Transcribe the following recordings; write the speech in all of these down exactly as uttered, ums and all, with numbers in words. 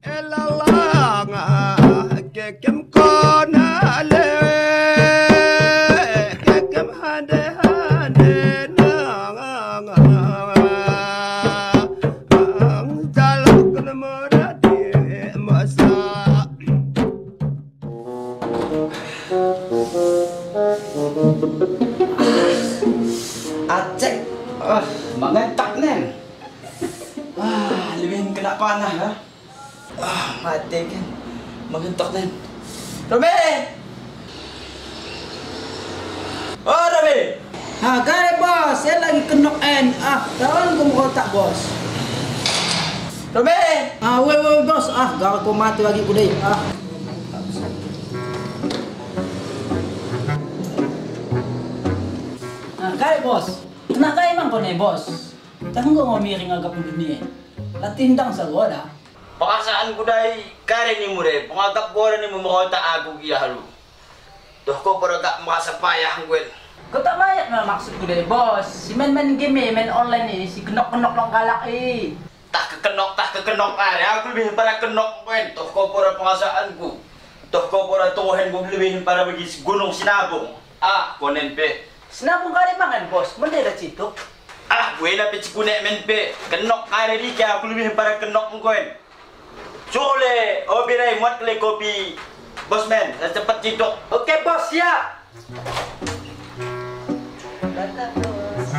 Elalang kekem kona le, kekem hande-hande nang, jalak kena meradi masa. Acek, ah, mengentak nen. Ah, lebih kena panah, ah. Ah, mate kan. Mengentok nen. Robi! Oh, Robi! Ah, kare, Bos, saya lagi kenok en. Ah, taon ku mengkotak, Bos. Robi! Ah, we, we, Bos. Ah, gara ko mate lagi ku dai. Ah. Ah, kare, Bos. Kena kai mang kone, Bos. Tah enggo ngo miring agap duni e. La tindang sagoda. Pengasaan ku dai, kare nimu re, pengagap goda nimu mengkotak aku gia lu. Toh ko pora gak merasa payah nggo en. Kotak mayak me maksud ku dai, Bos. Si main-main game e, main online i, si kenok-kenok long kalak i. Tah kekenok, tah kekenok are, aku lebih para kenok nggo en. Toh ko pora pengasaan ku. Toh ko pora tuhen ku lebih para bagi si Gunung Sinabung. Ah, konen pe. Sinabung kare mangen, Bos, mende la cituk. Ah, buena pe cikunek men pe. Kenok kare dike, aku lebih para kenok nggo en. Sule, Obi rai muat kele kopi, Bos men, la cepet cituk. Oke, Bos, ya. Datang, Bos.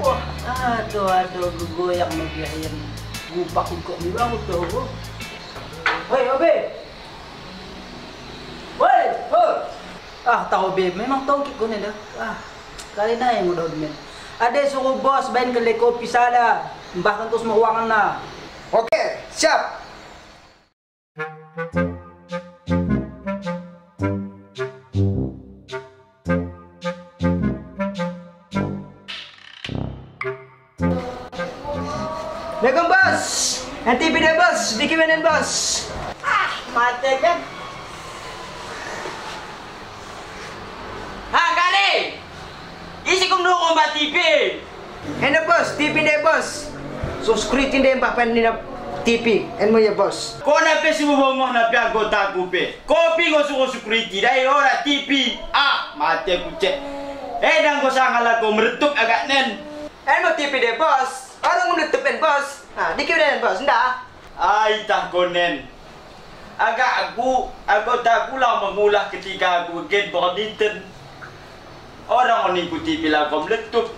Wah, ado, ado, gegoyang me biayen. Gupak engkok mi bangun toh, go. Woi, Obe. Woi, ho. Ah, tah Obe, memang tongkik kone dah. Ah, kali nai ngo daud men. Ade suruh bos bain kele kopi sada, mbahken terus me ruangenna. Oke, siap. Assalamualaikum, Bos. En tipi deh, Bos. Diki menen, Bos. Ah, mate kan. Ha, kale! Ise kum nunggu mba tipi? Enda, Bos, tipi nde, Bos. Security nde mbah pen nina tipi, en mo ia, Bos. Kona pe sibubongohna pe anggotaku pe. Kopi ngo suruh security, dai ora tipi. Ah, mate kucek. Enda ngo sanga lako meretup agak nen. En mo tipi nde, Bos. Orang meretup en, Bos. Ah, diki uden, Bos, nda. Ai tah konen. Agak aku, aku tah kulang mengulah ketika aku gen pengediten. Orang oningku tipi lako meletup.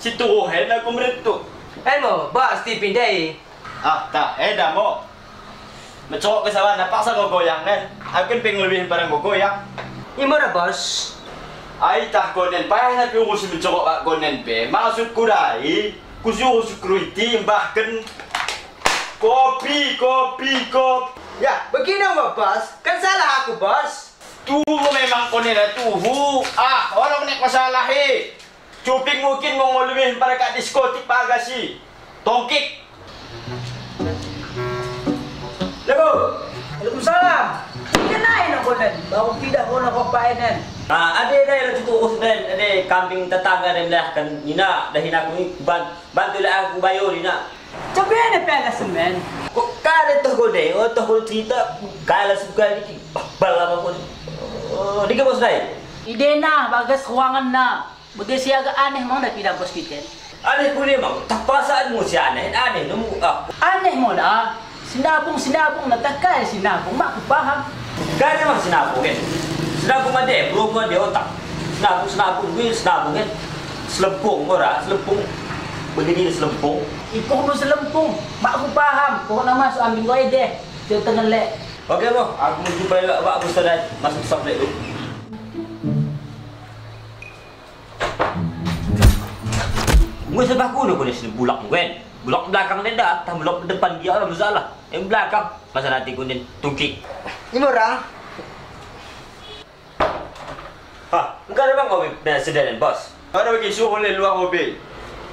Situruhen aku meletup. En mo, bas tipi ndai. Ah, tah, eda mo. Mencokok ke sawana, paksa ngo goyang, nen. Aku en pe ngelebihen pada ngo goyang. Imo ra, Bos. Ai tah konen, payahna pe urus mencokok bak konen pe. Maksudku dai, kusuruh security, mbahken kopi, kopi, kopi. Ya, begini mo, Bos. Kan salah aku, Bos. Tuhu memang kone ra tuhu. Ah, orang nek masalah e. Cuping mungkin mengolumi para kak diskotik bagasi. Tongkik. Lego. Waalaikumsalam. Kenai no konen. Baru pidah kono ko paenen. Ah, ade dai roti kukus den, ade kambing tetangga den melahken nina, dahin aku ni ban-, bantu le aku bayur nina. Coba ne pela semen. Kok kale toh kau dai, oh toh kau cerita, kala suka diki. Bala apa kau ni? Oh, diki bos dai. Idena bagas ruangenna. Bage si agak aneh mo nda pidah bos kiten. Aneh kune mo, tah perasaanmu si aneh, aneh nemu ah. Aneh mo nda. Sinabung, sinabung, na tah kai sinabung, mak kupaham. Kai memang sinabung en. Sinabung ade, belum ade otak. Sinabung, sinabung, wih sinabung en. Selempung, ora, selempung. Begini selempung. Ikoh mo selempung, mak kupaham. Pokokna masuk ambing ko ede, teu tengen le. Oke mo, aku mau jumpa wak, wak, aku sudah masuk sop le. Nggo sebah kuno kone sini bulak nggo en. Bulak belakang den dah, tah bulak depan dia orang masalah. Yang belakang, masa nanti kunin tungki. Imo ra. Hah, engkau ada bang kopi na sedanen, bos? Ada bagi suruh le luar kopi.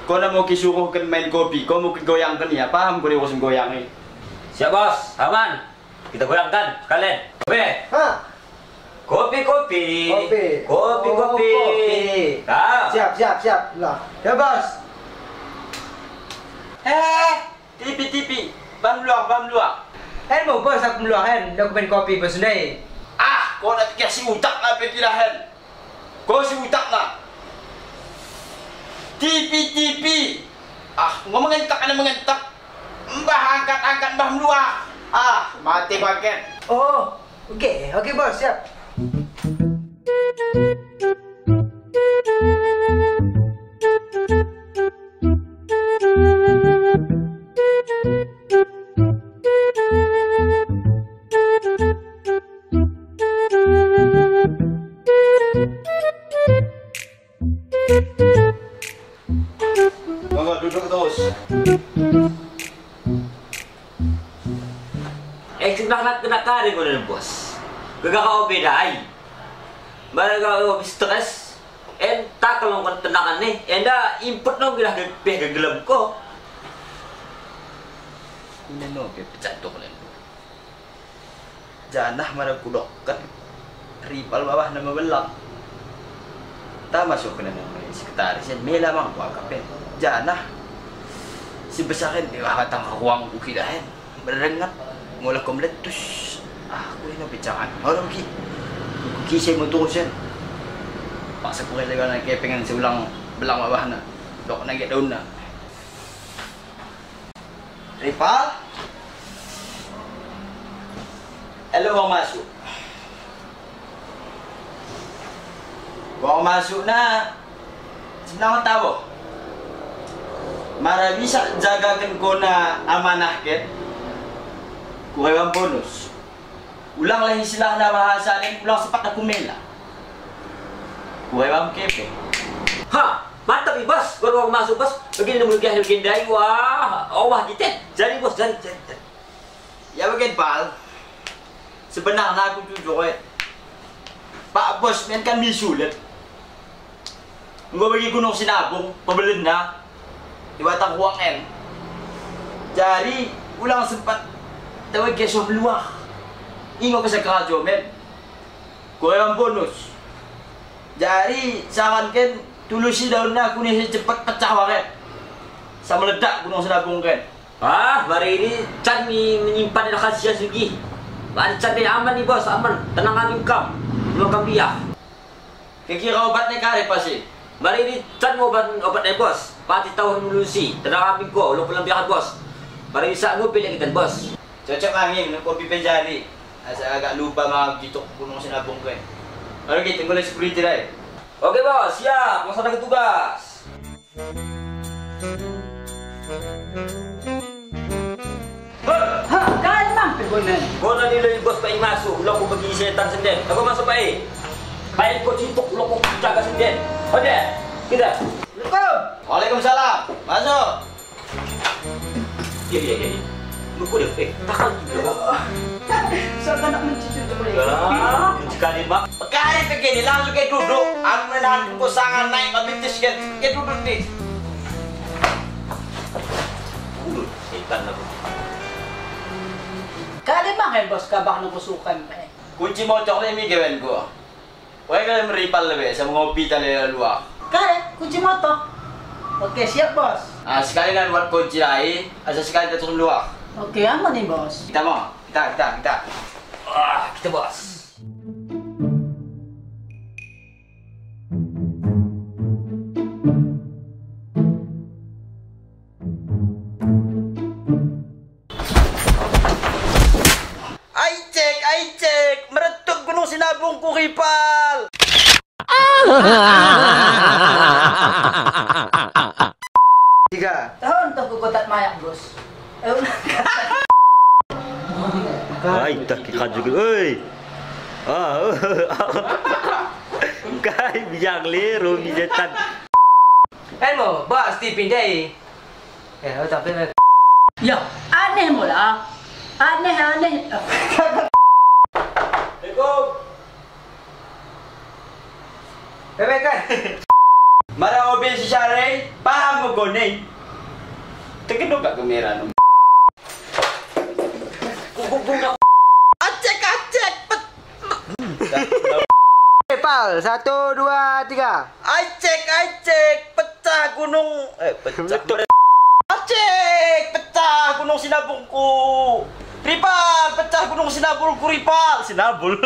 Kau na mau kisuruhken main kopi, kau mau kegoyangken ia, paham kau di urusan goyang ni. Siap, Bos. Aman. Kita goyangkan sekalian. Kopi. Hah? Kopi, kopi. Kopi. Kopi, oh, kopi. Kopi. Ah. Siap, siap, siap. Lah. Ya, Bos. Eh, tipi, tipi. Bah meluah, bah meluah. En mo, Bos, aku meluah en. Nda kubain kopi, Bos, ndai. Ah, ko nda pikir si utak na pikir en. Ko si utak na. Tipi, tipi. Ah, ngo mengentak, ana mengentak. Mbah angkat-angkat, mbah meluah. Ah, mate baket. Oh, oke, oke, Bos, siap. Monggo, duduk terus. Eh, kena, kena kari ko, Bos. Gegara obe ndai. Bara ga obe stres. En takel ngo tenangan ne, enda impet ngo gila ge-, pe gegelem ko. Ina no pe pecah tok len. Janah mara kudokken Ripal wawahna mebellak. Tah masuk kena nang sekretaris en, mela mang kuakap en. Janah si besar en, wah, tang ruang kukidah en. Merenget, ngolah ko meletus. Ah, kueno pe caran. Olo ki. Kukise mo terus en. Paksa kurele gana kepengen si ulang bellang wawahna. Dok nage daunna. Ripal? Elo wong masuk. Wong masukna, senang tabo. Mara bisa jagaken kona amanahken, kurebam bonus. Ulang lah istilahna bahasa en, ulang sempat aku mela. Kurebam kepe. Ha, mantap i, Bos. Baru aku masuk, Bos. Begini nemu gah begini ndai. Wah, oh, wah, gitu. Jadi, Bos, jadi, jadi, jadi. Ya, bage, Pal. Sebenarna aku jujur, eh. Pak Bos men kan mi sulet. Enggo bagi Gunung Sinabung, pebelenna. I batang ruang en. Jadi, ulang sempat tewege soh meluah. Ingo kesa kerajo men. Kurebam bonus. Jadi, saranken tulusi daunna kunise cepet pecah ware. Sa meledak Gunung Sinabung ken. Ah, mari ini can mi menyimpan rahasia sugi. Mari can deh aman ni, Bos, aman. Tenang aja kam. Belum kam biah. Kekira obatne kare pasi. Mari ini can obat, obatne, Bos. Pati tauhen mulusi. Tenang ami ko, lo pelambiakan, Bos. Mari bisa ngo pilih kita, Bos. Cocok angin, kopi pe jadi. Asa agak lupa ma gitu Gunung Sinabung ke. Oke, tunggu lagi security dai. Oke, Bos, siap. Langsung ke tugas. Hah, dalan mang pe gonen? Gonen ilo i, Bos, pai masuk, ulang kubegi setan senden. Aku masuk pai. Pai ko cituk, ulang kujaga senden. Ode, kita. Assalamualaikum. Waalaikumsalam. Masuk. Iya, iya, iya, iya. Lupa deh, eh, tahan juga. Siapa nak mencuci itu, Bos? Ya, mencuci kali, Mak. Pekari pegeni, langsung ke duduk. Anu menahan ko sangan naik, mabitis ke, ke duduk ni. Duduk, setan aku. Kade mang en, Bos, kabar nang ko sukan, eh? Kunci motor ni mi gawen ko. Oe, kalian meripal lebe, sama ngopi tale luar. Kare, kunci motor. Oke, siap, Bos. Ah, sekali nan buat kunci lai, asa sekali terus luar. Oke, aman ni, Bos. Kita mo, kita, kita, kita. Ah, kita, Bos. Ai cek, ai cek, meretuk Gunung Sinabung ku ripal. Tiga. Tahu entah ku kotak mayak, Bos. Eh, ulang. Ai, tak kikajul, oi. Ah, kai biang le, Romi setan. Emo, Bos, tipi ndai. Eh, oh, tapi, eh. Ya, aneh mo lah. Aneh, aneh. Assalamualaikum. Bebek, eh. Mara obe si Sarey, paham mo kone. Tekedok gak kamera no. Acek, acek, pet- Ripal, satu, dua, tiga. Acek, acek, pecah gunung, eh, pecah. Acek, pecah gunung sinabulku. Ripal, pecah gunung sinabulku, Ripal. Sinabul.